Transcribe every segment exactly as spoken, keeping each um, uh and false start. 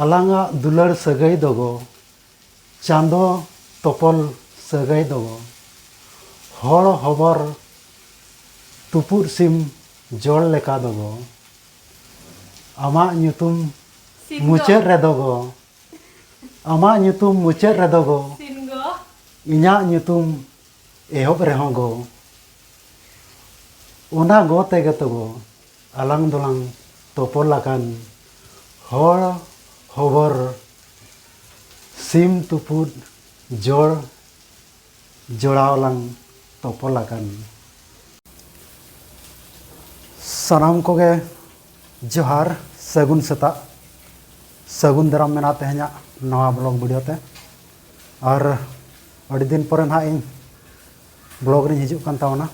ᱟᱞᱟᱝᱟᱜ ᱫᱩᱞᱟᱹᱲ ᱥᱟᱹᱜᱟᱹᱭ ᱫᱚᱜᱚ, ᱪᱟᱸᱫᱚ ᱛᱚᱯᱚᱞ ᱥᱟᱹᱜᱟᱹᱭ ᱫᱚᱜᱚ, ᱦᱚᱲ ᱦᱚᱵᱚᱨ ᱛᱩᱯᱩᱫ ᱥᱤᱢ ᱡᱚᱲ ᱞᱮᱠᱟ ᱫᱚᱜᱚ, ᱟᱢᱟᱜ ᱧᱩᱛᱩᱢ ᱥᱤᱢ ᱫᱚ᱾ ᱢᱩᱪᱟᱹᱫ ᱨᱮᱫᱚ ᱜᱚ, ᱟᱢᱟᱜ ᱧᱩᱛᱩᱢ ᱢᱩᱪᱟᱹᱫ ᱨᱮᱫᱚ ᱜᱚ, ᱥᱤᱢ ᱜᱚ᱾ ᱤᱧᱟᱹᱜ ᱧᱩᱛᱩᱢ ᱮᱦᱚᱵ ᱨᱮᱦᱚᱸ ᱜᱚ, ᱚᱱᱟ ᱜᱚ ᱛᱮᱜᱮ ᱛᱚ ᱜᱚ, ᱟᱞᱟᱝ ᱫᱚᱞᱟᱝ ᱛᱚᱯᱚᱞ ᱟᱠᱟᱱ ᱦᱚᱲ ᱦᱚᱵᱚᱨ ᱥᱤᱢ ᱛᱩᱯᱩᱫ ᱡᱚᱲ ᱡᱚᱲᱟᱣ ᱞᱟᱝ ᱛᱚᱯᱚᱞ ᱟᱠᱟᱱ᱾ ᱥᱟᱱᱟᱢ ᱠᱚᱜᱮ ᱡᱚᱦᱟᱨ, ᱥᱟᱹᱜᱩᱱ ᱥᱮᱛᱟᱜ, ᱥᱟᱹᱜᱩᱱ ᱫᱟᱨᱟᱢ ᱢᱮᱱᱟᱜ ᱛᱮᱦᱮᱧᱟᱜ ᱱᱟᱣᱟ ᱵᱞᱚᱜ ᱵᱷᱤᱰᱤᱭᱳ ᱛᱮ᱾ ᱟᱨ ᱟᱹᱰᱤ ᱫᱤᱱ ᱯᱚᱨᱮ ᱱᱟᱦᱟᱜ ᱤᱧ ᱵᱞᱚᱜ ᱨᱤᱧ ᱦᱤᱡᱩᱜ ᱠᱟᱱ ᱛᱟᱵᱚᱱᱟ᱾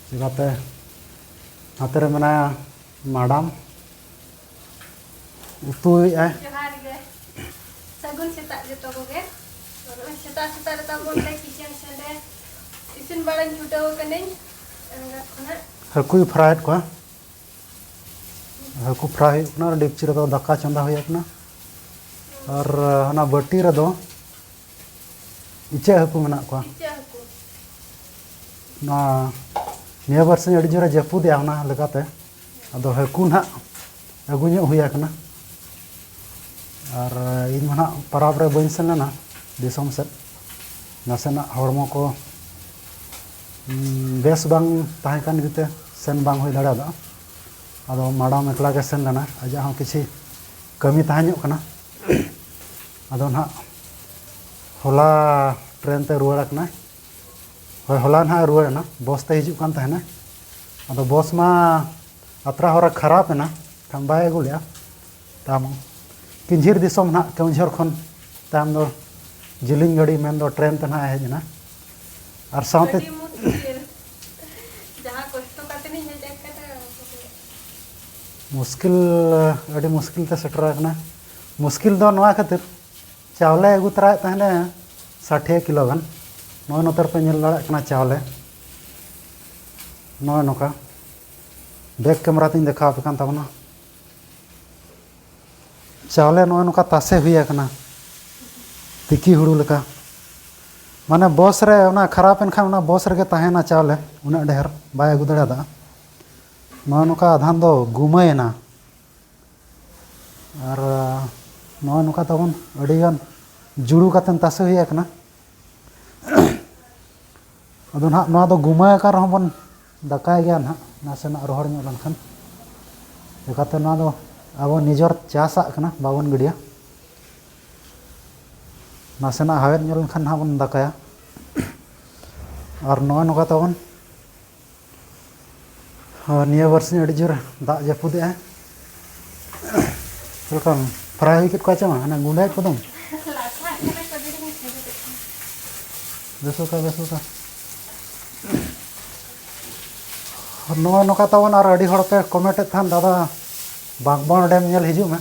ᱪᱤᱠᱟᱹᱛᱮ ᱱᱟᱛᱮ ᱨᱮ ᱢᱮᱱᱟᱭᱟ ᱢᱟᱰᱟᱢ, ᱩᱛᱩᱭᱮᱫᱼᱟᱭ᱾ ᱡᱚᱦᱟᱨ ᱜᱮ, ᱥᱟᱹᱜᱩᱱ ᱥᱮᱛᱟᱜ ᱡᱚᱛᱚ ᱠᱚᱜᱮ᱾ ᱱᱚᱜᱼᱚᱭ ᱥᱮᱛᱟᱜ ᱥᱮᱛᱟᱜ ᱨᱮ ᱛᱟᱵᱚᱱ ᱞᱮ ᱠᱤᱪᱮᱱ ᱥᱮᱱ ᱨᱮ ᱤᱥᱤᱱ ᱵᱟᱲᱟᱧ ᱪᱷᱩᱴᱟᱹᱣ ᱟᱠᱟᱱᱟᱹᱧ᱾ ᱮᱸᱜᱟᱛ ᱠᱷᱚᱱᱟᱜ ᱦᱟᱹᱠᱩᱭ ᱯᱷᱨᱟᱭᱮᱫ ᱠᱚᱣᱟ᱾ ᱦᱟᱹᱠᱩ ᱯᱷᱨᱟᱭ ᱦᱩᱭᱩᱜ ᱠᱟᱱᱟ ᱟᱨ ᱰᱮᱠᱪᱤ ᱨᱮᱫᱚ ᱫᱟᱠᱟ ᱪᱚᱸᱫᱟ ᱦᱩᱭ ᱟᱠᱟᱱᱟ᱾ ᱟᱨ ᱦᱟᱱᱟ ᱵᱟᱹᱴᱤ ᱨᱮᱫᱚ ᱤᱪᱟᱹᱜ ᱦᱟᱹᱠᱩ ᱢᱮᱱᱟᱜ ᱠᱚᱣᱟ᱾ ᱤᱪᱟᱹᱜ ᱦᱟᱹᱠᱩ᱾ ᱱᱚᱣᱟ ᱱᱤᱭᱟᱹ ᱵᱟᱨ ᱥᱤᱧ ᱟᱹᱰᱤ ᱡᱳᱨᱮ ᱡᱟᱹᱯᱩᱫᱮᱜᱼᱟ, ᱚᱱᱟ ᱞᱮᱠᱟᱛᱮ ᱟᱫᱚ ᱦᱟᱹᱠᱩ ᱱᱟᱦᱟᱜ ᱟᱹᱜᱩ ᱧᱚᱜ ᱦᱩᱭ ᱟᱠᱟᱱᱟ᱾ ᱟᱨ ᱤᱧ ᱢᱟ ᱱᱟᱦᱟᱜ ᱯᱟᱨᱟᱵᱽ ᱨᱮ ᱵᱟᱹᱧ ᱥᱮᱱ ᱞᱮᱱᱟ ᱫᱤᱥᱚᱢ ᱥᱮᱫ, ᱱᱟᱥᱮᱱᱟᱜ ᱦᱚᱲᱢᱚ ᱠᱚ, ᱩᱸ, ᱵᱮᱥ ᱵᱟᱝ ᱛᱟᱦᱮᱸ ᱠᱟᱱ ᱤᱫᱤᱛᱮ ᱥᱮᱱ ᱵᱟᱝ ᱦᱩᱭ ᱫᱟᱲᱮᱭᱟᱫᱟ᱾ ᱟᱫᱚ ᱢᱟᱰᱟᱢ ᱮᱠᱞᱟ ᱜᱮ ᱥᱮᱱ ᱞᱮᱱᱟ, ᱟᱡᱟᱜ ᱦᱚᱸ ᱠᱤᱪᱷᱤ ᱠᱟᱹᱢᱤ ᱛᱟᱦᱮᱸ ᱧᱚᱜ ᱠᱟᱱᱟ᱾ ᱟᱫᱚ ᱱᱟᱦᱟᱜ ᱦᱚᱞᱟ ᱴᱨᱮᱱ ᱛᱮ ᱨᱩᱣᱟᱹᱲ ᱟᱠᱟᱱᱟᱭ᱾ ᱦᱳᱭ, ᱦᱚᱞᱟ ᱱᱟᱦᱟᱜ ᱨᱩᱣᱟᱹᱲ ᱮᱱᱟ, ᱵᱚᱥ ᱛᱮ ᱦᱤᱡᱩᱜ ᱠᱟᱱ ᱛᱟᱦᱮᱱᱟ᱾ ᱟᱫᱚ ᱵᱚᱥ ᱢᱟ ᱟᱛᱨᱟ ᱦᱚᱨᱟ ᱠᱷᱟᱨᱟᱯ ᱮᱱᱟ, ᱠᱷᱟᱱ ᱵᱟᱭ ᱟᱹᱜᱩ ᱞᱮᱜᱼᱟ᱾ ᱛᱟᱢ ᱠᱤᱧᱡᱷᱤᱨ ᱫᱤᱥᱚᱢ ᱱᱟᱦᱟᱜ ᱠᱮᱣᱚᱱᱡᱷᱚᱨ ᱠᱷᱚᱱ ᱛᱟᱭᱚᱢ ᱫᱚ ᱡᱤᱞᱤᱧ ᱜᱟᱹᱰᱤ ᱢᱮᱱᱫᱚ ᱴᱨᱮᱱ ᱛᱮ ᱱᱟᱦᱟᱜ ᱮ ᱦᱮᱡ ᱮᱱᱟ᱾ ᱟᱨ ᱥᱟᱶᱛᱮ ᱟᱹᱰᱤ ᱢᱩᱥᱠᱤᱞ, ᱡᱟᱦᱟᱸ ᱠᱚᱥᱴᱚ ᱠᱟᱛᱮ ᱞᱤᱧ ᱦᱮᱡ ᱟᱠᱟᱱᱟ᱾ ᱢᱩᱥᱠᱤᱞ, ᱟᱹᱰᱤ ᱢᱩᱥᱠᱤᱞ ᱛᱮ ᱥᱮᱴᱮᱨ ᱟᱠᱟᱱᱟ᱾ ᱢᱩᱥᱠᱤᱞ ᱫᱚ ᱱᱚᱣᱟ ᱠᱷᱟᱹᱛᱤᱨ, ᱪᱟᱣᱞᱮ ᱟᱹᱜᱩ ᱛᱚᱨᱟᱭᱮᱫ ᱛᱟᱦᱮᱱᱟ ᱥᱟᱴᱷᱮ ᱠᱤᱞᱳ ᱜᱟᱱ᱾ ᱱᱚᱜᱼᱚᱭ ᱱᱚᱛᱮ ᱨᱮᱯᱮ ᱧᱮᱞ ᱫᱟᱲᱮᱭᱟᱜ ᱠᱟᱱᱟ ᱪᱟᱣᱞᱮ, ᱱᱚᱜᱼᱚᱭ ᱱᱚᱝᱠᱟ᱾ ᱵᱮᱠ ᱠᱮᱢᱮᱨᱟ ᱛᱤᱧ ᱫᱮᱠᱷᱟᱣ ᱟᱯᱮ ᱠᱟᱱ ᱛᱟᱵᱚᱱᱟ᱾ ᱪᱟᱣᱞᱮ ᱱᱚᱜᱼᱚᱭ ᱱᱚᱝᱠᱟ ᱛᱟᱥᱮ ᱦᱩᱭ ᱟᱠᱟᱱᱟ, ᱛᱤᱠᱤ ᱦᱩᱲᱩ ᱞᱮᱠᱟ᱾ ᱢᱟᱱᱮ ᱵᱚᱥ ᱨᱮ ᱚᱱᱟ ᱠᱷᱟᱨᱟᱯ ᱮᱱ ᱠᱷᱟᱱ ᱚᱱᱟ ᱵᱚᱥ ᱨᱮᱜᱮ ᱛᱟᱦᱮᱱᱟ ᱪᱟᱣᱞᱮ, ᱩᱱᱟᱹᱜ ᱰᱷᱮᱨ ᱵᱟᱭ ᱟᱹᱜᱩ ᱫᱟᱲᱮᱭᱟᱫᱟ᱾ ᱱᱚᱜᱼᱚᱭ ᱱᱚᱝᱠᱟ ᱟᱫᱷᱟᱱ ᱫᱚ ᱜᱩᱢᱟᱹᱭᱮᱱᱟ᱾ ᱟᱨ ᱱᱚᱜᱼᱚᱭ ᱱᱚᱝᱠᱟ ᱛᱟᱵᱚᱱ ᱟᱹᱰᱤᱜᱟᱱ ᱡᱩᱲᱩ ᱠᱟᱛᱮᱫ ᱛᱟᱥᱮ ᱦᱩᱭ ᱟᱠᱟᱱᱟ᱾ ᱟᱫᱚ ᱱᱟᱦᱟᱜ ᱱᱚᱣᱟ ᱫᱚ ᱜᱩᱢᱟᱹ ᱟᱠᱟᱱ ᱨᱮᱦᱚᱸ ᱵᱚᱱ ᱫᱟᱠᱟᱭ ᱜᱮᱭᱟ ᱱᱟᱦᱟᱜ, ᱱᱟᱥᱮᱱᱟᱜ ᱨᱚᱦᱚᱲ ᱧᱚᱜ ᱞᱮᱱᱠᱷᱟᱱ᱾ ᱪᱤᱠᱟᱹᱛᱮ ᱱᱚᱣᱟ ᱫᱚ ᱟᱵᱚ ᱱᱤᱡᱮᱨ ᱪᱟᱥᱟᱜ ᱠᱟᱱᱟ, ᱵᱟᱵᱚᱱ ᱜᱤᱰᱤᱭᱟ᱾ ᱱᱟᱥᱮᱱᱟᱜ ᱦᱟᱣᱮᱫ ᱧᱚᱜ ᱞᱮᱱᱠᱷᱟᱱ ᱱᱟᱦᱟᱜ ᱵᱚᱱ ᱫᱟᱠᱟᱭᱟ᱾ ᱟᱨ ᱱᱚᱜᱼᱚᱭ ᱱᱚᱝᱠᱟ ᱛᱟᱵᱚᱱ ᱦᱳᱭ, ᱱᱤᱭᱟᱹ ᱵᱟᱨᱥᱤᱧ ᱟᱹᱰᱤ ᱡᱳᱨ ᱫᱟᱜ ᱡᱟᱹᱯᱩᱫᱮᱜᱼᱟᱭ᱾ ᱪᱮᱫ ᱞᱮᱠᱟᱢ ᱯᱷᱨᱟᱭ ᱦᱩᱭ ᱠᱮᱫ ᱠᱚᱣᱟ ᱪᱮ ᱵᱟᱝ? ᱦᱟᱱᱮ ᱜᱩᱸᱰᱟᱹᱭᱮᱫ ᱠᱚᱫᱚᱢ᱾ ᱵᱮᱥ ᱞᱮᱠᱟ, ᱵᱮᱥ ᱞᱮᱠᱟ᱾ ᱱᱚᱜᱼᱚᱭ ᱱᱚᱝᱠᱟ ᱛᱟᱵᱚᱱ, ᱟᱨ ᱟᱹᱰᱤ ᱦᱚᱲ ᱯᱮ ᱠᱚᱢᱮᱱᱴ ᱮᱫ ᱛᱟᱦᱮᱱ, "ᱫᱟᱫᱟ, ᱵᱟᱸᱠᱵᱚᱲ ᱰᱮᱢ ᱧᱮᱞ ᱦᱤᱡᱩᱜ ᱢᱮ᱾"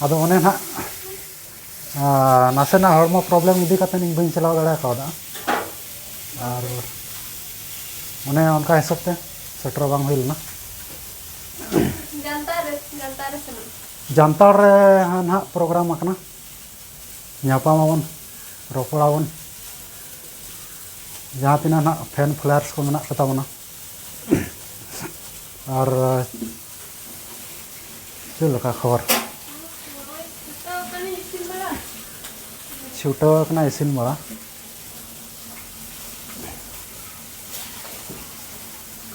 ᱟᱫᱚ ᱚᱱᱮ ᱱᱟᱦᱟᱜ ᱟᱨ ᱱᱟᱥᱮᱱᱟᱜ ᱦᱚᱲᱢᱚ ᱯᱨᱚᱵᱞᱮᱢ ᱤᱫᱤ ᱠᱟᱛᱮ ᱤᱧ ᱵᱟᱹᱧ ᱪᱟᱞᱟᱣ ᱫᱟᱲᱮ ᱠᱟᱣᱫᱟ᱾ ᱟᱨ ᱚᱱᱮ ᱚᱱᱠᱟ ᱦᱤᱥᱟᱹᱵ ᱛᱮ ᱥᱮᱴᱮᱨ ᱵᱟᱝ ᱦᱩᱭ ᱞᱮᱱᱟ᱾ ᱡᱟᱱᱛᱟᱲ ᱨᱮ, ᱡᱟᱱᱛᱟᱲ ᱨᱮ ᱥᱮᱱᱚᱜ᱾ ᱡᱟᱱᱛᱟᱲ ᱨᱮ ᱱᱟᱦᱟᱜ ᱯᱨᱳᱜᱨᱟᱢ ᱟᱠᱟᱱᱟ, ᱧᱟᱯᱟᱢ ᱟᱵᱚᱱ, ᱨᱚᱯᱚᱲ ᱟᱵᱚᱱ᱾ ᱡᱟᱦᱟᱸ ᱛᱤᱱᱟᱹᱜ ᱱᱟᱦᱟᱜ ᱯᱷᱮᱱ ᱯᱷᱞᱳᱭᱟᱨᱥ ᱠᱚ ᱢᱮᱱᱟᱜ ᱠᱚᱛᱟ ᱵᱚᱱᱟ᱾ ᱟᱨ ᱪᱮᱫ ᱞᱮᱠᱟ ᱠᱷᱚᱵᱚᱨ? ᱪᱷᱩᱴᱟᱹᱣ ᱟᱠᱟᱱᱟ ᱤᱥᱤᱱ ᱵᱟᱲᱟ᱾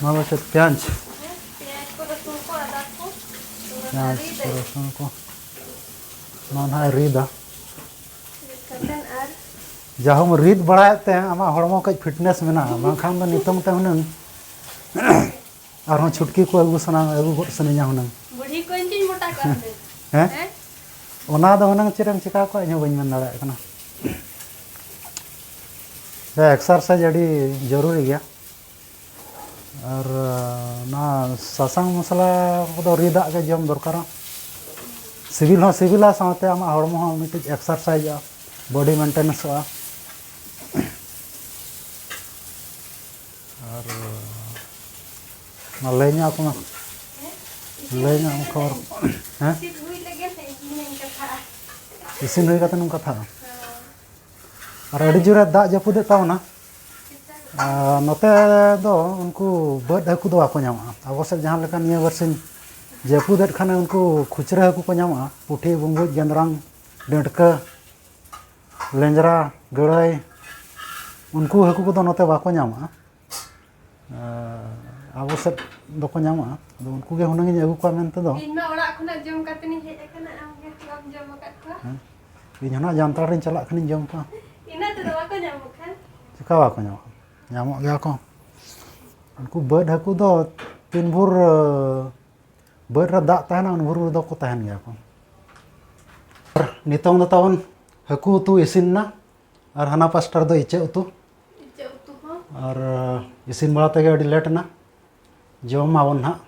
ᱱᱚᱣᱟ ᱫᱚ ᱪᱮᱫ ᱯᱮᱸᱭᱟᱡᱽ? ᱦᱮᱸ, ᱯᱮᱸᱭᱟᱡᱽ ᱠᱚ, ᱨᱟᱹᱥᱩᱱ ᱠᱚ, ᱟᱫᱟ ᱠᱚ, ᱚᱱᱟ ᱯᱮᱸᱭᱟᱡᱽ ᱨᱤᱫ ᱠᱚ, ᱟᱹᱧ᱾ ᱨᱟᱹᱥᱩᱱ ᱠᱚ᱾ ᱱᱚᱣᱟ ᱱᱟᱦᱟᱜ ᱨᱤᱫᱟ᱾ ᱨᱤᱫ ᱠᱟᱛᱮᱱ ᱟᱨ ᱡᱟᱦᱟᱸᱢ ᱨᱤᱫ ᱵᱟᱲᱟᱭᱮᱫ ᱛᱮ ᱟᱢᱟᱜ ᱦᱚᱲᱢᱚ ᱠᱟᱹᱡ ᱯᱷᱤᱴᱱᱮᱥ ᱢᱮᱱᱟᱜᱼᱟ, ᱵᱟᱝᱠᱷᱟᱱ ᱫᱚ ᱱᱤᱛᱚᱝ ᱛᱮ ᱦᱩᱱᱟᱹᱝ ᱟᱨᱦᱚᱸ ᱪᱷᱩᱴᱠᱤ ᱠᱚ ᱟᱹᱜᱩ ᱥᱟᱱᱟ, ᱟᱹᱜᱩ ᱜᱚᱫ ᱥᱟᱱᱟᱧᱟ ᱦᱩᱱᱟᱹᱝ᱾ ᱵᱩᱲᱦᱤ ᱠᱚᱧ ᱪᱚᱧ ᱢᱚᱴᱟ ᱠᱚᱜᱼᱟ ᱦᱩᱱᱟᱹᱝ᱾ ᱦᱮᱸ? ᱦᱮᱸ? ᱚᱱᱟ ᱫᱚ ᱦᱩᱱᱟᱹᱝ ᱪᱮᱫ ᱮᱢ ᱪᱤᱠᱟ ᱠᱚᱣᱟ, ᱤᱧ ᱦᱚᱸ ᱵᱟᱹᱧ ᱢᱮᱱ ᱫᱟᱲᱮᱭᱟᱜ ᱠᱟᱱᱟ᱾ ᱦᱮᱸ, ᱮᱠᱥᱟᱨᱥᱟᱭᱤᱡᱽ ᱟᱹᱰᱤ ᱡᱚᱨᱩᱨᱤ ᱜᱮᱭᱟ᱾ ᱟᱨ ᱚᱱᱟ ᱥᱟᱥᱟᱝ ᱢᱚᱥᱞᱟ ᱠᱚᱫᱚ ᱨᱤᱫᱟᱜ ᱜᱮ ᱡᱚᱢ ᱫᱚᱨᱠᱟᱨᱟ᱾ ᱥᱤᱵᱤᱞ ᱦᱚᱸ ᱥᱤᱵᱤᱞᱟ, ᱥᱟᱶᱛᱮ ᱟᱢᱟᱜ ᱦᱚᱲᱢᱚ ᱦᱚᱸ ᱢᱤᱫᱴᱤᱡ ᱮᱠᱥᱟᱨᱥᱟᱭᱤᱡᱚᱜᱼᱟ, ᱵᱚᱰᱤ ᱢᱮᱱᱴᱮᱱᱮᱱᱥᱚᱜᱼᱟ᱾ ᱟᱨ ᱢᱟ ᱞᱟᱹᱭ ᱧᱚᱜ ᱟᱠᱚ ᱢᱮ᱾ ᱞᱟᱹᱭ ᱧᱚᱜ ᱟᱠᱚ ᱠᱷᱚᱵᱚᱨ᱾ ᱦᱮᱸ? ᱤᱥᱤᱱ ᱦᱩᱭ ᱞᱮᱜᱮ ᱥᱮ ᱤᱥᱤᱱ ᱦᱩᱭ ᱞᱮᱜᱮ᱾ ᱤᱥᱤᱱ ᱦᱩᱭ ᱠᱟᱛᱮ ᱱᱚᱝᱠᱟ ᱛᱷᱟᱨ᱾ ᱟᱨ ᱟᱹᱰᱤ ᱡᱳᱨᱮ ᱫᱟᱜ ᱡᱟᱹᱯᱩᱫᱮᱫ ᱛᱟᱵᱚᱱᱟ᱾ ᱟᱨ ᱱᱚᱛᱮ ᱫᱚ ᱩᱱᱠᱩ ᱵᱟᱹᱫ ᱦᱟᱹᱠᱩ ᱫᱚ ᱵᱟᱠᱚ ᱧᱟᱢᱚᱜᱼᱟ᱾ ᱟᱵᱚ ᱥᱮᱫ ᱡᱟᱦᱟᱸ ᱞᱮᱠᱟ ᱱᱤᱭᱟᱹ ᱵᱟᱨᱥᱤᱧ ᱡᱟᱹᱯᱩᱫᱮᱫ ᱠᱷᱟᱱᱮ ᱩᱱᱠᱩ ᱠᱷᱩᱪᱨᱟᱹ ᱦᱟᱹᱠᱩ ᱠᱚ ᱧᱟᱢᱚᱜᱼᱟ, ᱯᱩᱴᱷᱤ, ᱵᱩᱸᱵᱩᱡ, ᱜᱮᱸᱫᱽᱨᱟᱝ, ᱰᱟᱹᱴᱠᱟᱹ, ᱞᱮᱸᱡᱽᱨᱟ, ᱜᱟᱹᱲᱟᱹᱭ, ᱩᱱᱠᱩ ᱦᱟᱹᱠᱩ ᱠᱚᱫᱚ ᱱᱚᱛᱮ ᱵᱟᱠᱚ ᱧᱟᱢᱚᱜᱼᱟ᱾ ᱟᱨ ᱟᱵᱚ ᱥᱮᱫ ᱫᱚᱠᱚ ᱧᱟᱢᱚᱜᱼᱟ᱾ ᱟᱫᱚ ᱩᱱᱠᱩ ᱜᱮ ᱦᱩᱱᱟᱹᱝ ᱤᱧ ᱟᱹᱜᱩ ᱠᱚᱣᱟ ᱢᱮᱱᱛᱮ ᱫᱚ᱾ ᱤᱧ ᱢᱟ ᱚᱲᱟᱜ ᱠᱷᱚᱱᱟᱜ ᱡᱚᱢ ᱠᱟᱛᱮ ᱤᱧ ᱦᱮᱡ ᱟᱠᱟᱱᱟ, ᱟᱢ ᱜᱮ ᱵᱟᱢ ᱡᱚᱢ ᱟᱠᱟᱫ ᱠᱚᱣᱟ᱾ ᱦᱮᱸ? ᱤᱧ ᱦᱚᱸ ᱱᱟᱜ ᱡᱟᱱᱛᱟᱲ ᱨᱤᱧ ᱪᱟᱞᱟᱜ ᱠᱷᱟᱱᱤᱧ ᱡᱚᱢ ᱠᱚᱣᱟ᱾ ᱤᱱᱟᱹ ᱛᱮᱫᱚ ᱵᱟᱠᱚ ᱧᱟᱢᱚᱜ ᱠᱷᱟᱱ᱾ ᱪᱮᱠᱟ ᱵᱟᱠᱚ ᱧᱟᱢᱚᱜᱼᱟ? ᱧᱟᱢᱚᱜ ᱜᱮᱭᱟ ᱠᱚ᱾ ᱩᱱᱠᱩ ᱵᱟᱹᱫ ᱦᱟᱹᱠᱩ ᱫᱚ ᱛᱤᱱ ᱵᱷᱳᱨ, ᱵᱟᱹᱫ ᱨᱮ ᱫᱟᱜ ᱛᱟᱦᱮᱱᱟ, ᱩᱱ ᱵᱷᱳᱨ ᱨᱮᱫᱚ ᱠᱚ ᱛᱟᱦᱮᱱ ᱜᱮᱭᱟ ᱠᱚ᱾ ᱟᱨ ᱱᱤᱛᱚᱝ ᱫᱚ ᱛᱟᱵᱚᱱ ᱦᱟᱹᱠᱩ ᱩᱛᱩ ᱤᱥᱤᱱ ᱮᱱᱟ, ᱟᱨ ᱦᱟᱱᱟ ᱯᱟᱥᱴᱟ ᱨᱮᱫᱚ ᱤᱪᱟᱹᱜ ᱩᱛᱩ᱾ ᱤᱪᱟᱹᱜ ᱩᱛᱩ ᱦᱚᱸ᱾ ᱟᱨ ᱤᱥᱤᱱ ᱵᱟᱲᱟ ᱛᱮᱜᱮ ᱟᱹᱰᱤ ᱞᱮᱴ ᱮᱱᱟ᱾ ᱡᱚᱢ ᱟᱵᱚᱱ ᱱᱟᱦᱟᱜ᱾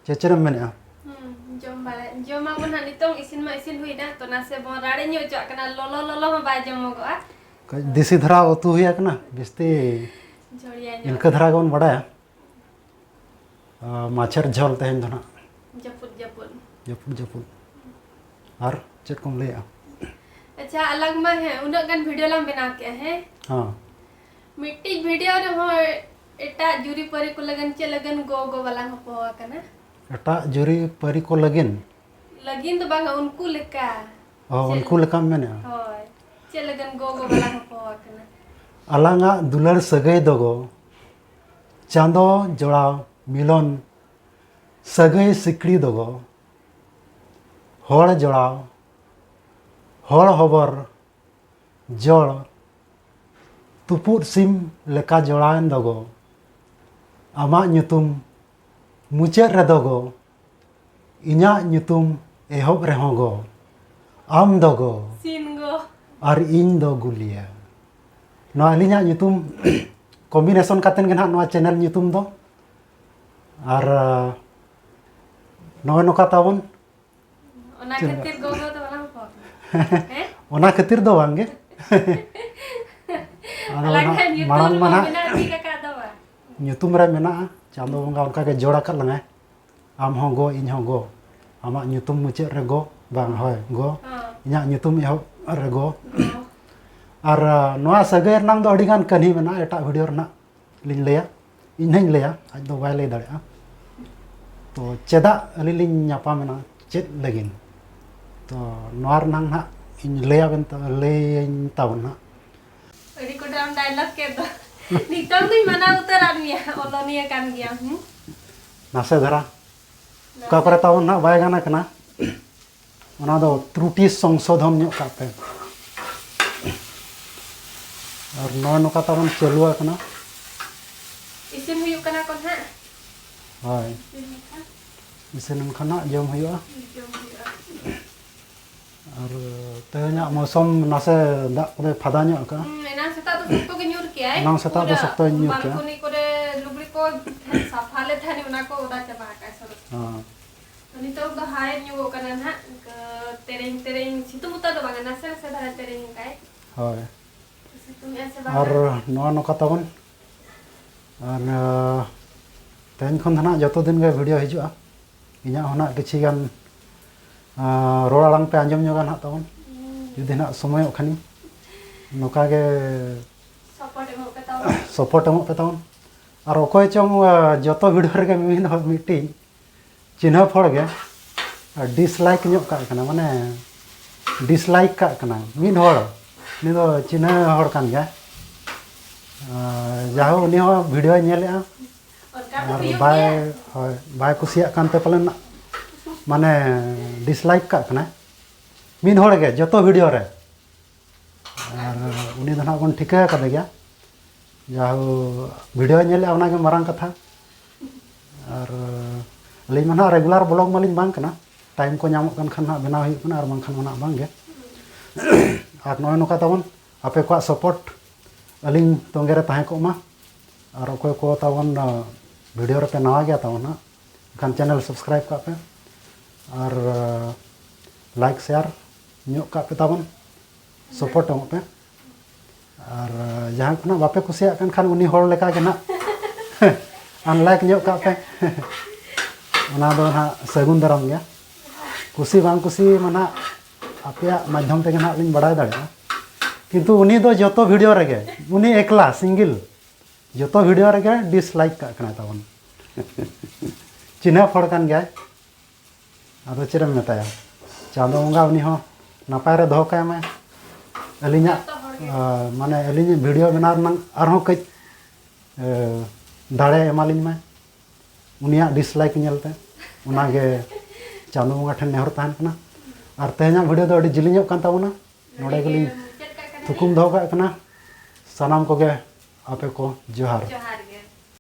ᱪᱮᱫ ᱪᱮᱫ ᱮᱢ ᱢᱮᱱᱮᱫᱼᱟ? ᱦᱩᱸ, ᱡᱚᱢ ᱵᱟᱲᱟ, ᱡᱚᱢ ᱟᱵᱚᱱ ᱱᱟᱦᱟᱜ᱾ ᱱᱤᱛᱚᱝ ᱤᱥᱤᱱ ᱢᱟ ᱤᱥᱤᱱ ᱦᱩᱭ ᱮᱱᱟ, ᱛᱚ ᱱᱟᱥᱮ ᱵᱚᱱ ᱨᱟᱲᱮᱡ ᱧᱚᱜ ᱦᱚᱪᱚᱣᱟᱜ ᱠᱟᱱᱟ, ᱞᱚᱞᱚ ᱞᱚᱞᱚ ᱦᱚᱸ ᱵᱟᱭ ᱡᱚᱢᱚᱜᱚᱜᱼᱟ᱾ ᱠᱟᱹᱡ ᱫᱮᱥᱤ ᱫᱷᱟᱨᱟ ᱩᱛᱩ ᱦᱩᱭ ᱟᱠᱟᱱᱟ, ᱵᱤᱥᱛᱤ ᱡᱷᱚᱲᱤᱭᱟ ᱧᱚᱜ᱾ ᱤᱱᱠᱟᱹ ᱫᱷᱟᱨᱟ ᱜᱮᱵᱚᱱ ᱵᱟᱲᱟᱭᱟ᱾ ᱟᱨ ᱢᱟᱪᱷᱮᱨ ᱡᱷᱚᱞ ᱛᱮᱦᱮᱧ ᱫᱚ ᱱᱟᱦᱟᱜ᱾ ᱡᱟᱹᱯᱩᱫ, ᱡᱟᱹᱯᱩᱫ᱾ ᱡᱟᱹᱯᱩᱫ, ᱡᱟᱹᱯᱩᱫ᱾ ᱟᱨ ᱪᱮᱫ ᱠᱚᱢ ᱞᱟᱹᱭᱮᱫᱼᱟ? ᱟᱪᱪᱷᱟ, ᱟᱞᱟᱝ ᱢᱟ ᱦᱮᱸ, ᱩᱱᱟᱹᱜ ᱜᱟᱱ ᱵᱷᱤᱰᱤᱭᱳ ᱞᱟᱝ ᱵᱮᱱᱟᱣ ᱠᱮᱜᱼᱟ, ᱦᱮᱸ? ᱦᱚᱸ᱾ ᱢᱤᱫᱴᱤᱡ ᱵᱷᱤᱰᱤᱭᱳ ᱨᱮᱦᱚᱸ ᱮᱴᱟᱜ ᱡᱩᱨᱤ ᱯᱟᱹᱨᱤ ᱠᱚ ᱞᱟᱹᱜᱤᱫ ᱪᱮᱫ ᱞᱟᱹᱜᱤᱫ ᱜᱚ ᱜᱚ ᱵᱟᱞᱟᱝ ᱦᱚᱯᱚ ᱟᱠᱟᱱᱟ? ᱮᱴᱟᱜ ᱡᱩᱨᱤ ᱯᱟᱹᱨᱤ ᱠᱚ ᱞᱟᱹᱜᱤᱫ? ᱞᱟᱹᱜᱤᱫ ᱫᱚ ᱵᱟᱝᱟ, ᱩᱱᱠᱩ ᱞᱮᱠᱟ᱾ ᱚ, ᱪᱮᱫ ᱩᱱᱠᱩ ᱞᱮᱠᱟᱢ ᱢᱮᱱᱮᱫᱼᱟ? ᱦᱳᱭ᱾ ᱪᱮᱫ ᱞᱟᱹᱜᱤᱫ ᱜᱚ ᱜᱚ ᱵᱟᱞᱟᱝ ᱦᱚᱯᱚ ᱟᱠᱟᱱᱟ? ᱟᱞᱟᱝᱟᱜ ᱫᱩᱞᱟᱹᱲ ᱥᱟᱹᱜᱟᱹᱭ ᱫᱚᱜᱚ ᱪᱟᱸᱫᱚ ᱡᱚᱲᱟᱣ ᱢᱤᱞᱚᱱ ᱥᱟᱹᱜᱟᱹᱭ ᱥᱤᱠᱲᱤ ᱫᱚᱜᱚ ᱦᱚᱲ ᱡᱚᱲᱟᱣ, ᱦᱚᱲ ᱦᱚᱵᱚᱨ ᱡᱚᱲ, ᱛᱩᱯᱩᱫ ᱥᱤᱢ ᱞᱮᱠᱟ ᱡᱚᱲᱟᱣᱮᱱ ᱫᱚᱜᱚ, ᱟᱢᱟᱜ ᱧᱩᱛᱩᱢ ᱢᱩᱪᱟᱹᱫ ᱨᱮᱫᱚ ᱜᱚ, ᱤᱧᱟᱜ ᱧᱩᱛᱩᱢ ᱮᱦᱚᱵ ᱨᱮᱦᱚᱸ ᱜᱚ, ᱟᱢ ᱫᱚ ᱜᱚ, ᱥᱤᱱ ᱜᱚ᱾ ᱟᱨ ᱤᱧ ᱫᱚ ᱜᱩᱞᱤᱭᱟᱹ᱾ ᱱᱚᱣᱟ ᱟᱹᱞᱤᱧᱟᱜ ᱧᱩᱛᱩᱢ ᱠᱚᱢᱵᱤᱱᱮᱥᱚᱱ ᱠᱟᱛᱮᱫ ᱜᱮ ᱱᱟᱦᱟᱜ ᱱᱚᱣᱟ ᱪᱮᱱᱮᱞ ᱧᱩᱛᱩᱢ ᱫᱚ᱾ ᱟᱨ, ᱟᱸ, ᱱᱚᱜᱼᱚᱭ ᱱᱚᱝᱠᱟ ᱛᱟᱵᱚᱱ᱾ ᱚᱱᱟ ᱪᱮᱫ ᱞᱮᱠᱟ? ᱠᱷᱟᱹᱛᱤᱨ ᱜᱚᱜᱚ ᱫᱚ ᱵᱟᱞᱟᱝ ᱦᱚᱯᱚᱱ ᱠᱟᱱᱟ᱾ ᱦᱮᱸ? ᱚᱱᱟ ᱠᱷᱟᱹᱛᱤᱨ ᱫᱚ ᱵᱟᱝ ᱜᱮ᱾ ᱟᱫᱚ ᱟᱞᱟᱝ ᱱᱟᱦᱟᱜ ᱟᱜ ᱧᱩᱛᱩᱢ ᱢᱟᱲᱟᱝ ᱢᱟ ᱨᱮᱢᱟ ᱱᱟᱦᱟᱜ ᱢᱮᱱᱟᱜ ᱜᱮ ᱠᱟᱠᱟ ᱫᱚ ᱵᱟᱝ᱾ ᱧᱩᱛᱩᱢ ᱨᱮ ᱢᱮᱱᱟᱜᱼᱟ, ᱪᱟᱸᱫᱚ ᱵᱚᱸᱜᱟ ᱚᱱᱠᱟ ᱜᱮ ᱡᱳᱲ ᱟᱠᱟᱫ ᱞᱟᱝᱟᱭ᱾ ᱟᱢ ᱦᱚᱸ ᱜᱚ, ᱤᱧ ᱦᱚᱸ ᱜᱚ᱾ ᱟᱢᱟᱜ ᱧᱩᱛᱩᱢ ᱢᱩᱪᱟᱹᱫ ᱨᱮ ᱜᱚ, ᱵᱟᱝ, ᱦᱳᱭ, ᱜᱚ᱾ ᱦᱚᱸ᱾ ᱤᱧᱟᱹᱜ ᱧᱩᱛᱩᱢ ᱮᱦᱚᱵ ᱨᱮᱜᱚ᱾ ᱟᱨ ᱱᱚᱣᱟ ᱥᱟᱹᱜᱟᱹᱭ ᱨᱮᱱᱟᱝ ᱫᱚ ᱟᱹᱰᱤ ᱜᱟᱱ ᱠᱟᱹᱦᱱᱤ ᱢᱮᱱᱟᱜᱼᱟ, ᱮᱴᱟᱜ ᱵᱷᱤᱰᱤᱭᱳ ᱨᱮᱱᱟᱜ ᱞᱤᱧ ᱞᱟᱹᱭᱟ᱾ ᱤᱧ ᱦᱚᱸᱧ ᱞᱟᱹᱭᱟ, ᱟᱡ ᱫᱚ ᱵᱟᱭ ᱞᱟᱹᱭ ᱫᱟᱲᱮᱭᱟᱜᱼᱟ᱾ ᱛᱚ ᱪᱮᱫᱟᱜ ᱟᱹᱞᱤᱧ ᱞᱤᱧ ᱧᱟᱯᱟᱢᱮᱱᱟ, ᱪᱮᱫ ᱞᱟᱹᱜᱤᱫ? ᱛᱚ ᱱᱚᱣᱟ ᱨᱮᱱᱟᱝ ᱱᱟᱦᱟᱜ ᱤᱧ ᱞᱟᱹᱭᱟᱵᱮᱱ ᱛᱟ- ᱞᱟᱹᱭᱟᱹᱧ ᱛᱟᱵᱚᱱ ᱱᱟᱦᱟᱜ᱾ ᱟᱹᱰᱤ ᱠᱚᱴᱨᱟᱢ ᱰᱟᱭᱞᱚᱜ ᱠᱮᱫ ᱫᱚ᱾ ᱱᱤᱛᱚᱝ ᱫᱚᱧ ᱢᱟᱱᱟᱣ ᱩᱛᱟᱹᱨᱟᱫ ᱢᱮᱭᱟ, ᱚᱞᱚᱱᱤᱭᱟᱹ ᱠᱟᱱ ᱜᱮᱭᱟᱢ᱾ ᱦᱩᱸ? ᱱᱟᱥᱮ ᱫᱷᱟᱨᱟ ᱚᱠᱟ ᱠᱚᱨᱮ ᱛᱟᱵᱚᱱ ᱱᱟᱦᱟᱜ ᱵᱟᱭ ᱜᱟᱱ ᱟᱠᱟᱱᱟ, ᱚᱱᱟ ᱫᱚ ᱛᱨᱩᱴᱤ ᱥᱚᱝᱥᱳᱫᱷᱚᱱ ᱧᱚᱜ ᱠᱟᱜ ᱯᱮ᱾ ᱟᱨ ᱱᱚᱜᱼᱚᱭ ᱱᱚᱝᱠᱟ ᱛᱟᱵᱚᱱ ᱪᱟᱹᱞᱩ ᱟᱠᱟᱱᱟ᱾ ᱤᱥᱤᱱ ᱦᱩᱭᱩᱜ ᱠᱟᱱᱟ ᱠᱚ ᱱᱟᱦᱟᱜ᱾ ᱦᱳᱭ, ᱤᱥᱤᱱ ᱞᱮᱱᱠᱷᱟᱱ ᱤᱥᱤᱱ ᱞᱮᱱᱠᱷᱟᱱ ᱦᱟᱸᱜ ᱡᱚᱢ ᱦᱩᱭᱩᱜᱼᱟ᱾ ᱡᱚᱢ ᱦᱩᱭᱩᱜᱼᱟ᱾ ᱟᱨ ᱛᱮᱦᱮᱧᱟᱜ ᱢᱳᱥᱚᱢ ᱱᱟᱥᱮ ᱫᱟᱜ ᱠᱚᱫᱚᱭ ᱯᱷᱟᱫᱟ ᱧᱚᱜ ᱟᱠᱟᱫᱼᱟ᱾ ᱦᱩᱸ, ᱮᱱᱟᱝ ᱥᱮᱛᱟᱜ ᱫᱚ ᱥᱚᱠᱛᱚ ᱜᱮ ᱧᱩᱨ ᱠᱮᱜᱼᱟᱭ᱾ ᱮᱱᱟᱝ ᱥᱮᱛᱟᱜ ᱫᱚ ᱯᱩᱨᱟᱹ ᱥᱚᱠᱛᱚᱭ ᱧᱩᱨ ᱠᱮᱜᱼᱟ᱾ ᱵᱟᱞᱠᱚᱱᱤ ᱠᱚᱨᱮ ᱞᱩᱜᱽᱲᱤ ᱠᱚ ᱥᱟᱯᱷᱟ ᱞᱮ ᱛᱟᱦᱮᱱ, ᱚᱱᱟ ᱠᱚ ᱚᱫᱟ ᱪᱟᱵᱟ ᱟᱠᱟᱫᱼᱟᱭ ᱥᱚᱨᱚᱥ᱾ ᱦᱮᱸ᱾ ᱱᱤᱛᱚᱜ ᱫᱚ ᱦᱟᱭ ᱧᱚᱜᱚᱜ ᱠᱟᱱᱟ ᱱᱟᱦᱟᱜ, ᱤᱱᱠᱟᱹ ᱛᱮᱨᱮᱧ ᱛᱮᱨᱮᱧ, ᱥᱤᱛᱩᱝ ᱩᱛᱟᱹᱨ ᱫᱚ ᱵᱟᱝᱟ, ᱱᱟᱥᱮ ᱱᱟᱥᱮ ᱫᱷᱟᱨᱟ ᱛᱮᱨᱮᱧ ᱟᱠᱟᱫᱼᱟᱭ᱾ ᱦᱳᱭ᱾ ᱥᱤᱛᱩᱝ ᱮᱜᱼᱟ ᱥᱮ ᱵᱟᱝᱟ? ᱟᱨ ᱱᱚᱜᱼᱚ ᱱᱚᱝᱠᱟ ᱛᱟᱵᱚᱱ, ᱟᱨ, ᱟᱸ, ᱛᱮᱦᱮᱧ ᱠᱷᱚᱱ ᱫᱚ ᱱᱟᱦᱟᱜ ᱡᱚᱛᱚ ᱫᱤᱱ ᱜᱮ ᱵᱷᱤᱰᱤᱭᱳ ᱦᱤᱡᱩᱜᱼᱟ᱾ ᱤᱧᱟᱹᱜ ᱦᱚᱸ ᱱᱟᱦᱟᱜ ᱠᱤᱪᱷᱤ ᱜᱟᱱ, ᱟᱸ, ᱨᱚᱲ ᱟᱲᱟᱝ ᱯᱮ ᱟᱸᱡᱚᱢ ᱧᱚᱜᱟ ᱱᱟᱦᱟᱜ ᱛᱟᱵᱚᱱ, ᱦᱩᱸ᱾ ᱡᱩᱫᱤ ᱱᱟᱦᱟᱜ ᱥᱚᱢᱚᱭᱚᱜ ᱠᱷᱟᱱᱤᱧ᱾ ᱱᱚᱝᱠᱟ ᱜᱮ ᱥᱟᱯᱳᱨᱴ ᱮᱢᱚᱜ ᱯᱮ ᱛᱟᱵᱚᱱ᱾ ᱥᱟᱯᱳᱨᱴ ᱮᱢᱚᱜ ᱯᱮ ᱛᱟᱵᱚᱱ᱾ ᱟᱨ ᱚᱠᱚᱭ ᱪᱚᱝ, ᱟᱸ, ᱡᱚᱛᱚ ᱵᱷᱤᱰᱤᱭᱳ ᱨᱮᱜᱮ ᱢᱤᱫ ᱦᱚᱲ, ᱢᱤᱫᱴᱤᱡ ᱪᱤᱱᱦᱟᱹᱯ ᱦᱚᱲ ᱜᱮ ᱰᱤᱥᱞᱟᱭᱤᱠ ᱧᱚᱜ ᱠᱟᱜ ᱠᱟᱱᱟ, ᱢᱟᱱᱮ ᱰᱤᱥᱞᱟᱭᱤᱠ ᱠᱟᱜ ᱠᱟᱱᱟ ᱢᱤᱫ ᱦᱚᱲ, ᱩᱱᱤ ᱫᱚ ᱪᱤᱱᱦᱟᱹ ᱦᱚᱲ ᱠᱟᱱ ᱜᱮᱭᱟᱭ᱾ ᱟᱨ ᱡᱟᱦᱳ, ᱩᱱᱤ ᱦᱚᱸ ᱵᱷᱤᱰᱤᱭᱳᱭ ᱧᱮᱞᱮᱜᱼᱟ ᱚᱱᱠᱟ ᱫᱚ ᱟᱨ ᱦᱩᱭᱩᱜ ᱵᱟᱭ, ᱜᱮᱭᱟ᱾ ᱦᱳᱭ, ᱵᱟᱭ ᱠᱩᱥᱤᱭᱟᱜ ᱠᱟᱱᱛᱮ ᱯᱟᱞᱮᱱ, ᱢᱟᱱᱮ, ᱰᱤᱥᱞᱟᱭᱤᱠ ᱠᱟᱜ ᱠᱟᱱᱟᱭ ᱢᱤᱫ ᱦᱚᱲ ᱜᱮ ᱡᱚᱛᱚ ᱵᱷᱤᱰᱤᱭᱳ ᱨᱮ᱾ ᱟᱨ ᱩᱱᱤ ᱫᱚ ᱱᱟᱦᱟᱜ ᱵᱚᱱ ᱴᱷᱤᱠᱟᱹ ᱟᱠᱟᱫᱮ ᱜᱮᱭᱟ᱾ ᱡᱟᱦᱳ, ᱵᱷᱤᱰᱤᱭᱳ ᱧᱮᱞᱮᱫᱼᱟ, ᱚᱱᱟᱜᱮ ᱢᱟᱨᱟᱝ ᱠᱟᱛᱷᱟ᱾ ᱟᱨ ᱟᱹᱞᱤᱧ ᱢᱟ ᱱᱟᱦᱟᱜ ᱨᱮᱜᱩᱞᱟᱨ ᱵᱞᱚᱜ ᱢᱟᱞᱤᱧ ᱵᱟᱝ ᱠᱟᱱᱟ, ᱴᱟᱭᱤᱢ ᱠᱚ ᱧᱟᱢᱚᱜ ᱠᱟᱱ ᱠᱷᱟᱱ ᱱᱟᱦᱟᱜ ᱵᱮᱱᱟᱣ ᱦᱩᱭᱩᱜ ᱠᱟᱱᱟ, ᱟᱨ ᱵᱟᱝᱠᱷᱟᱱ ᱢᱟ ᱱᱟᱦᱟᱜ ᱵᱟᱝ ᱜᱮ᱾ ᱟᱨ ᱱᱚᱜᱼᱚᱭ ᱱᱚᱝᱠᱟ ᱛᱟᱵᱚᱱ ᱟᱯᱮ ᱠᱚᱣᱟᱜ ᱥᱟᱯᱳᱨᱴ ᱟᱹᱞᱤᱧ ᱛᱚᱸᱜᱮ ᱨᱮ ᱛᱟᱦᱮᱸ ᱠᱚᱜ ᱢᱟ᱾ ᱟᱨ ᱚᱠᱚᱭ ᱠᱚ ᱛᱟᱵᱚᱱ, ᱟᱸ, ᱵᱷᱤᱰᱤᱭᱳ ᱨᱮᱯᱮ ᱱᱟᱣᱟ ᱜᱮᱭᱟ ᱛᱟᱵᱚᱱ ᱱᱟᱦᱟᱜ, ᱮᱱᱠᱷᱟᱱ ᱪᱮᱱᱮᱞ ᱥᱟᱵᱥᱠᱨᱟᱭᱤᱵᱽ ᱠᱟᱜ ᱯᱮ ᱟᱨ, ᱟᱸ, ᱞᱟᱭᱤᱠ ᱥᱮᱭᱟᱨ ᱧᱚᱜ ᱠᱟᱜ ᱯᱮ ᱛᱟᱵᱚᱱ, ᱥᱟᱯᱳᱨᱴ ᱮᱢᱚᱜ ᱯᱮ᱾ ᱟᱨ ᱡᱟᱦᱟᱸ ᱠᱷᱚᱱᱟᱜ ᱵᱟᱯᱮ ᱠᱩᱥᱤᱭᱟᱜ ᱠᱟᱱ ᱠᱷᱟᱱ, ᱩᱱᱤ ᱦᱚᱲ ᱞᱮᱠᱟ ᱜᱮ ᱱᱟᱜ ᱟᱱᱞᱟᱭᱤᱠ ᱧᱚᱜ ᱠᱟᱜ ᱯᱮ᱾ ᱚᱱᱟ ᱫᱚ ᱱᱟᱜ ᱥᱟᱹᱜᱩᱱ ᱫᱟᱨᱟᱢ ᱜᱮᱭᱟ᱾ ᱠᱩᱥᱤ ᱵᱟᱝ ᱠᱩᱥᱤ ᱢᱟ ᱱᱟᱜ ᱟᱯᱮᱭᱟᱜ ᱢᱟᱫᱽᱫᱷᱚᱢ ᱛᱮᱜᱮ ᱱᱟᱦᱟᱜ ᱞᱤᱧ ᱵᱟᱲᱟᱭ ᱫᱟᱲᱮᱭᱟᱜᱼᱟ᱾ ᱠᱤᱱᱛᱩ ᱩᱱᱤ ᱫᱚ ᱡᱚᱛᱚ ᱵᱷᱤᱰᱤᱭᱳ ᱨᱮᱜᱮ, ᱩᱱᱤ ᱮᱠᱞᱟ ᱥᱤᱝᱜᱮᱞ ᱡᱚᱛᱚ ᱵᱷᱤᱰᱤᱭᱳ ᱨᱮᱜᱮ ᱰᱤᱥᱞᱟᱭᱤᱠ ᱠᱟᱜ ᱠᱟᱱᱟᱭ ᱛᱟᱵᱚᱱ᱾ ᱪᱤᱱᱦᱟᱹᱯ ᱦᱚᱲ ᱠᱟᱱ ᱜᱮᱭᱟᱭ, ᱟᱫᱚ ᱪᱮᱫ ᱮᱢ ᱢᱮᱛᱟᱭᱟ? ᱪᱟᱸᱫᱚ ᱵᱚᱸᱜᱟ ᱩᱱᱤ ᱦᱚᱸ ᱱᱟᱯᱟᱭ ᱨᱮ ᱫᱚᱦᱚ ᱠᱟᱭ ᱢᱟᱭ᱾ ᱟᱹᱞᱤᱧᱟᱜ ᱟᱸ, ᱢᱟᱱᱮ ᱟᱹᱞᱤᱧ ᱵᱷᱤᱰᱤᱭᱳ ᱵᱮᱱᱟᱣ ᱨᱮᱱᱟᱜ ᱟᱨᱦᱚᱸ ᱠᱟᱹᱡ ᱮ, ᱫᱟᱲᱮ ᱮᱢᱟᱞᱤᱧ ᱢᱟᱭ ᱩᱱᱤᱭᱟᱜ ᱰᱤᱥᱞᱟᱭᱤᱠ ᱧᱮᱞᱛᱮ᱾ ᱚᱱᱟᱜᱮ ᱪᱟᱸᱫᱚ ᱵᱚᱸᱜᱟ ᱴᱷᱮᱱ ᱱᱮᱦᱚᱨ ᱛᱟᱦᱮᱱ ᱠᱟᱱᱟ᱾ ᱟᱨ ᱛᱮᱦᱮᱧᱟᱜ ᱵᱷᱤᱰᱤᱭᱳ ᱫᱚ ᱟᱹᱰᱤ ᱡᱤᱞᱤᱧᱚᱜ ᱠᱟᱱ ᱛᱟᱵᱚᱱᱟ, ᱱᱚᱰᱮ ᱜᱮᱞᱤᱧ ᱛᱷᱩᱠᱩᱢ ᱫᱚᱦᱚ ᱠᱟᱜ ᱠᱟᱱᱟ᱾ ᱥᱟᱱᱟᱢ ᱠᱚᱜᱮ ᱟᱯᱮ ᱠᱚ ᱡᱚᱦᱟᱨ᱾